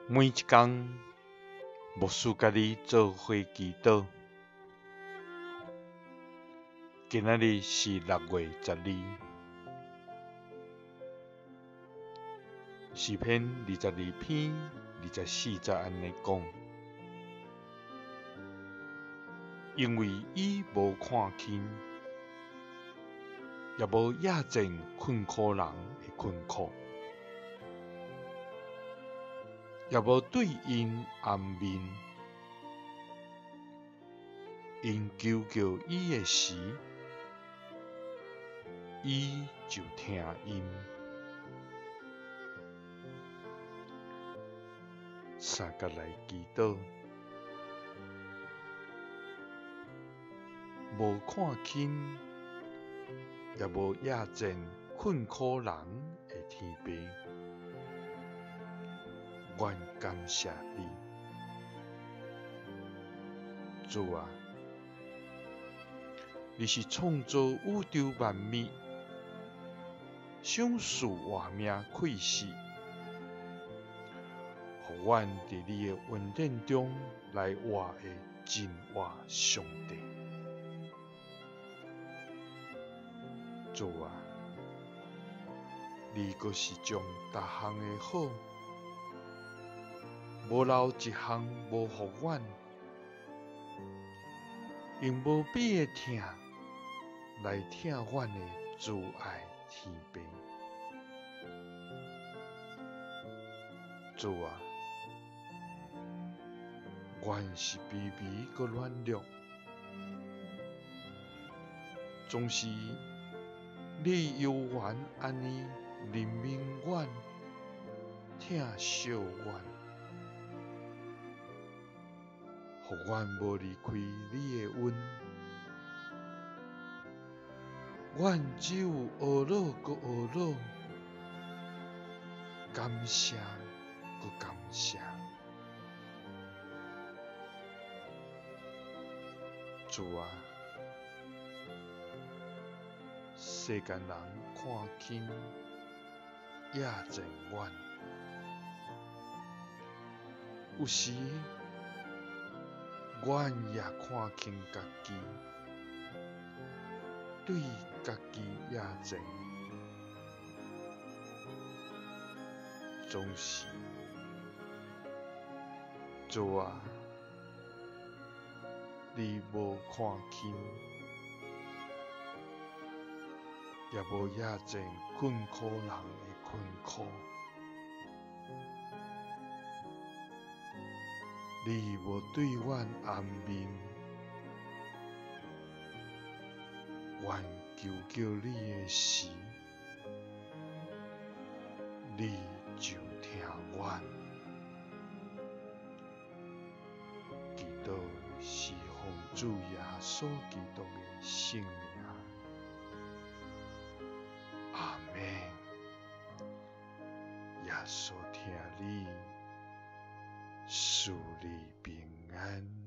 每一工，牧師佮你做伙祈禱。今仔日是6月12，詩篇22篇24節按呢講：因為伊無看輕，也無厭賤困苦人的困苦。也無對𪜶掩面，𪜶求叫伊的時，伊就聽𪜶。相共來祈禱，無看輕，也無厭賤困苦人的天父。阮感謝你，主啊，你是創造宇宙萬物、賞賜活命氣息，予阮佇你的恩典中來活的真活上帝。主啊，你閣是將逐項的好，無留一項無予阮，用無比的疼來疼阮的慈愛天父。主啊，阮是卑微閣軟弱，總是你猶原按呢憐憫阮、疼惜阮。予阮無離開你的恩，阮只有懊惱閣懊惱，感謝閣感謝。主啊，世間人看輕厭賤阮，有時阮也看輕家己，對家己厭賤，總是主啊，你無看輕，也無厭賤困苦人的困苦。你無對阮掩面，阮求叫你的時，你就聽阮。祈禱是奉主耶穌基督的聖名。阿們。耶穌疼你，賜你平安。